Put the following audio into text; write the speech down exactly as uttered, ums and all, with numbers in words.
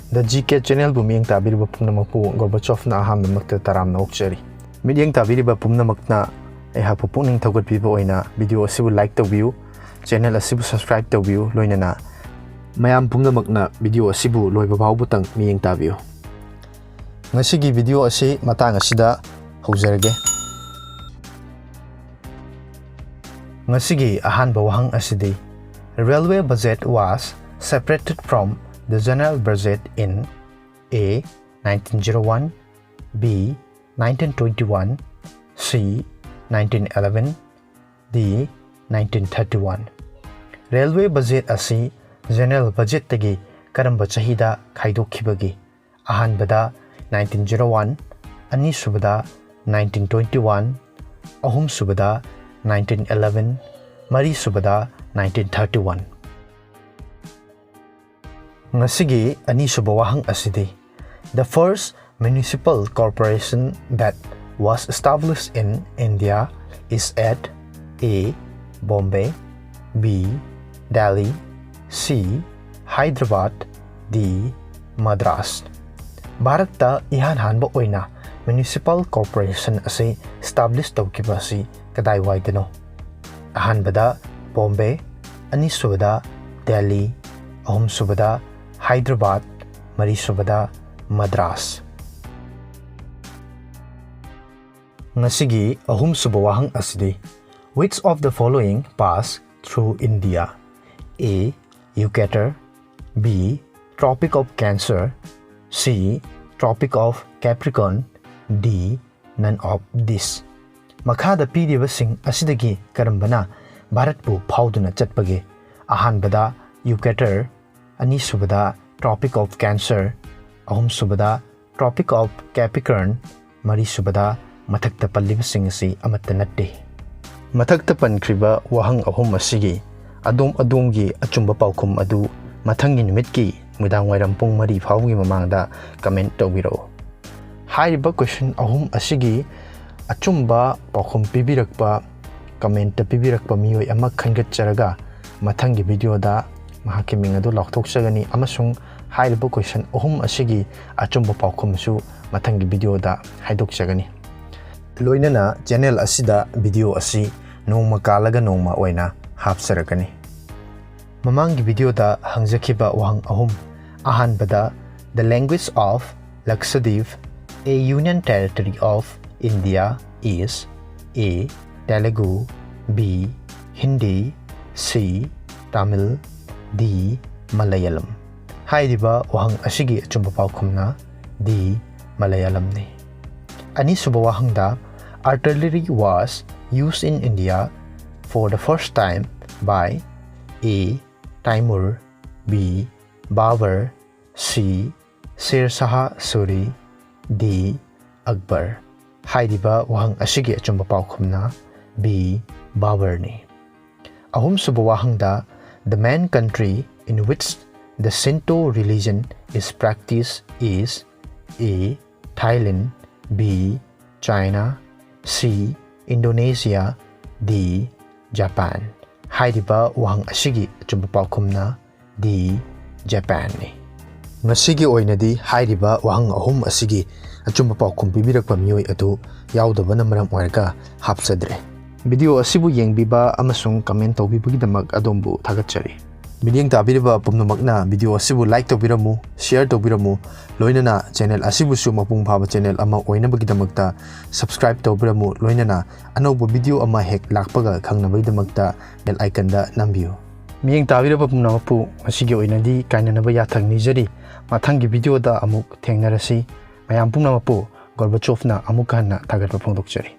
The G K Channelꯕꯨ ꯃꯤꯠꯌꯦꯡ ꯇꯥꯕꯤꯔꯤꯕ ꯄꯨꯝꯅꯃꯛꯄꯨ ꯒꯣꯔꯕꯥꯆꯣꯚꯅ ꯑꯍꯥꯟꯕꯃꯛꯇ ꯇꯔꯥꯝꯅ ꯑꯣꯛꯆꯔꯤ꯫ ꯃꯤꯠꯌꯦꯡ ꯇꯥꯕꯤꯔꯤꯕ ꯄꯨꯝꯅꯃꯛꯅ ꯑꯩꯍꯥꯛꯄꯨ ꯄꯨꯛꯅꯤꯡ ꯊꯧꯒꯠꯄꯤꯕ ꯑꯣꯏꯅ video ꯑꯁꯤꯕꯨ like ꯇꯧꯕꯤꯌꯨ, channel ꯑꯁꯤꯕꯨ subscribe ꯇꯧꯕꯤꯌꯨ, ꯂꯣꯏꯅꯅ ꯃꯌꯥꯝ ꯄꯨꯝꯅꯃꯛꯅ video ꯑꯁꯤꯕꯨ ꯂꯣꯏꯕ ꯐꯥꯎꯕꯇꯪ ꯃꯤꯠꯌꯦꯡ ꯇꯥꯕꯤꯌꯨ꯫ ꯉꯁꯤꯒꯤ video ꯑꯁꯤ ꯃꯇꯥꯡ ꯑꯁꯤꯗ ꯍꯧꯖꯔꯒꯦ꯫ ꯉꯁꯤꯒꯤ ꯑꯍꯥꯟꯕ ꯋꯥꯍꯪ ꯑꯁꯤꯗꯤ, Railway budget was separated from the general budget in A. nineteen zero one, B. nineteen twenty one, C. nineteen eleven, D. nineteen thirty one꯫ Railway budget ꯑꯁꯤ general budgetꯇꯒꯤ ꯀꯔꯝꯕ ꯆꯍꯤꯗ ꯈꯥꯏꯗꯣꯛꯈꯤꯕꯒꯦ? ꯑꯍꯥꯟꯕꯗ nineteen zero one, ꯑꯅꯤꯁꯨꯕꯗ nineteen twenty one, ꯑꯍꯨꯝꯁꯨꯕꯗ nineteen eleven, ꯃꯔꯤꯁꯨꯕꯗ nineteen thirty one꯫ ꯉꯁꯤꯒꯤ ꯑꯅꯤꯁꯨꯕ ꯋꯥꯍꯪ ꯑꯁꯤꯗꯤ, The first municipal corporation that was established in India is at A. Bombay, B. Delhi, C. Hyderabad, D. Madras꯫ ꯚꯥꯔꯠꯇ ꯏꯍꯥꯟ ꯍꯥꯟꯕ ꯑꯣꯏꯅ municipal corporation ꯑꯁꯤ establish ꯇꯧꯈꯤꯕ ꯑꯁꯤ ꯀꯗꯥꯏꯋꯥꯏꯗꯅꯣ? ꯑꯍꯥꯟꯕꯗ ꯕꯣꯝꯕꯦ, ꯑꯅꯤꯁꯨꯕꯗ ꯗꯦꯜꯂꯤ, ꯑꯍꯨꯝꯁꯨꯕꯗ ꯍꯥꯏꯗ꯭ꯔꯕꯥꯗ, ꯃꯔꯤꯁꯨꯕꯗ ꯃꯗ꯭ꯔꯥꯁ꯫ ꯉꯁꯤꯒꯤ ꯑꯍꯨꯝꯁꯨꯕ ꯋꯥꯍꯪ ꯑꯁꯤꯗꯤ, Which of the following pass through India? A. Equator, B. Tropic of Cancer, C. Tropic of Capricorn, D. None of this꯫ ꯃꯈꯥꯗ ꯄꯤꯔꯤꯕꯁꯤꯡ ꯑꯁꯤꯗꯒꯤ ꯀꯔꯝꯕꯅ ꯚꯥꯔꯠꯄꯨ ꯐꯥꯎꯗꯨꯅ ꯆꯠꯄꯒꯦ? ꯑꯍꯥꯟꯕꯗ Equator, ꯑꯅꯤꯁꯨꯕꯗ Tropic of Cancer, ꯑꯍꯨꯝꯁꯨꯕꯗ Tropic of Capricorn, ꯃꯔꯤꯁꯨꯕꯗ ꯃꯊꯛꯇ ꯄꯜꯂꯤꯕꯁꯤꯡ ꯑꯁꯤ ꯑꯃꯠꯇ ꯅꯠꯇꯦ꯫ ꯃꯊꯛꯇ ꯄꯟꯈ꯭ꯔꯤꯕ ꯋꯥꯍꯪ ꯑꯍꯨꯝ ꯑꯁꯤꯒꯤ ꯑꯗꯣꯝ ꯑꯗꯣꯝꯒꯤ ꯑꯆꯨꯝꯕ ꯄꯥꯎꯈꯨꯝ ꯑꯗꯨ ꯃꯊꯪꯒꯤ ꯅꯨꯃꯤꯠꯀꯤ ꯅꯨꯃꯤꯗꯥꯡꯋꯥꯏꯔꯝ ꯄꯨꯡ ꯃꯔꯤ ꯐꯥꯎꯕꯒꯤ ꯃꯃꯥꯡꯗ comment ꯇꯧꯕꯤꯔꯛꯎ꯫ ꯍꯥꯏꯔꯤꯕ question ꯑꯍꯨꯝ ꯑꯁꯤꯒꯤ ꯑꯆꯨꯝꯕ ꯄꯥꯎꯈꯨꯝ ꯄꯤꯕꯤꯔꯛꯄ, comment ꯄꯤꯕꯤꯔꯛꯄ ꯃꯤꯑꯣꯏ ꯑꯃ ꯈꯟꯒꯠꯆꯔꯒ ꯃꯊꯪꯒꯤ video ꯗ ꯃꯍꯥꯛꯀꯤ ꯃꯤꯡ ꯑꯗꯨ ꯂꯥꯎꯊꯣꯛꯆꯒꯅꯤ ꯑꯃꯁꯨꯡ ꯍꯥꯏꯔꯤꯕ question ꯑꯍꯨꯝ ꯑꯁꯤꯒꯤ ꯑꯆꯨꯝꯕ ꯄꯥꯎꯈꯨꯝꯁꯨ ꯃꯊꯪꯒꯤ videoꯗ ꯍꯥꯏꯗꯣꯛꯆꯒꯅꯤ꯫ ꯂꯣꯏꯅꯅ channel ꯑꯁꯤꯗ video ꯑꯁꯤ ꯅꯣꯡꯃ ꯀꯥꯜꯂꯒ ꯅꯣꯡꯃ ꯑꯣꯏꯅ ꯍꯥꯞꯆꯔꯛꯀꯅꯤ꯫ ꯃꯃꯥꯡꯒꯤ videoꯗ ꯍꯪꯖꯈꯤꯕ ꯋꯥꯍꯪ ꯑꯍꯨꯝ, ꯑꯍꯥꯟꯕꯗ, the language of Lakshadweep, a union territory of India, is A. Telugu, B. Hindi, C. Tamil, D. Malayalam. ꯍꯥꯏꯔꯤꯕ ꯋꯥꯍꯪ ꯑꯁꯤꯒꯤ ꯑꯆꯨꯝꯕ ꯄꯥꯎꯈꯨꯝꯅ D. ꯃꯂꯌꯥꯂꯝꯅꯤ꯫ ꯑꯅꯤꯁꯨꯕ ꯋꯥꯍꯪꯗ, artillery was used in India for the first time by A. Taimur, B. Babur, C. Sher Shah Suri, D. Akbar. ꯍꯥꯏꯔꯤꯕ ꯋꯥꯍꯪ ꯑꯁꯤꯒꯤ ꯑꯆꯨꯝꯕ ꯄꯥꯎꯈꯨꯝꯅ B. Baburꯅꯤ꯫ ꯑꯍꯨꯝꯁꯨꯕ ꯋꯥꯍꯪꯗ, the main country in which the Shinto religion is practiced is A. Thailand, B. China, C. Indonesia, D. Japan. ꯍꯥꯏꯔꯤꯕ ꯋꯥꯍꯪ ꯑꯁꯤꯒꯤ ꯑꯆꯨꯝꯕ ꯄꯥꯎꯈꯨꯝꯅ D. Japanꯅꯤ꯫ ꯉꯁꯤꯒꯤ ꯑꯣꯏꯅꯗꯤ ꯍꯥꯏꯔꯤꯕ ꯋꯥꯍꯪ ꯑꯍꯨꯝ ꯑꯁꯤꯒꯤ ꯑꯆꯨꯝꯕ ꯄꯥꯎꯈꯨꯝ ꯄꯤꯕꯤꯔꯛꯄ ꯃꯤꯑꯣꯏ ꯑꯗꯨ ꯌꯥꯎꯗꯕꯅ ꯃꯔꯝ ꯑꯣꯏꯔꯒ ꯍꯥꯞꯆꯗ꯭ꯔꯦ꯫ Video ꯑꯁꯤꯕꯨ ꯌꯦꯡꯕꯤꯕ ꯑꯃꯁꯨꯡ comment ꯇꯧꯕꯤꯕꯒꯤꯗꯃꯛ ꯑꯗꯣꯝꯕꯨ ꯊꯥꯒꯠꯆꯔꯤ꯫ ꯃꯤꯠꯌꯦꯡ ꯇꯥꯕꯤꯔꯤꯕ ꯄꯨꯝꯅꯃꯛꯅ video ꯑꯁꯤꯕꯨ like ꯇꯧꯕꯤꯔꯝꯃꯨ, share ꯇꯧꯕꯤꯔꯝꯃꯨ, ꯂꯣꯏꯅꯅ channel ꯑꯁꯤꯕꯨꯁꯨ ꯃꯄꯨꯡ ꯐꯥꯕ channel ꯑꯃ ꯑꯣꯏꯅꯕꯒꯤꯗꯃꯛꯇ subscribe ꯇꯧꯕꯤꯔꯝꯃꯨ, ꯂꯣꯏꯅꯅ ꯑꯅꯧꯕ video ꯑꯃ ꯍꯦꯛ ꯂꯥꯛꯄꯒ ꯈꯪꯅꯕꯒꯤꯗꯃꯛꯇ bell iconꯗ ꯅꯝꯕꯤꯌꯨ꯫ ꯃꯤꯠꯌꯦꯡ ꯇꯥꯕꯤꯔꯕ ꯄꯨꯝꯅꯃꯛꯄꯨ ꯉꯁꯤꯒꯤ ꯑꯣꯏꯅꯗꯤ ꯀꯥꯏꯅꯅꯕ ꯌꯥꯊꯪ ꯅꯤꯖꯔꯤ꯫ ꯃꯊꯪꯒꯤ videoꯗ ꯑꯃꯨꯛ ꯊꯦꯡꯅꯔꯁꯤ꯫ ꯃꯌꯥꯝ ꯄꯨꯝꯅꯃꯛꯄꯨ ꯒꯣꯔꯕꯥꯆꯣꯚꯅ ꯑꯃꯨꯛ ꯍꯟꯅ ꯊꯥꯒꯠꯄ ꯐꯣꯡꯗꯣꯛꯆꯔꯤ꯫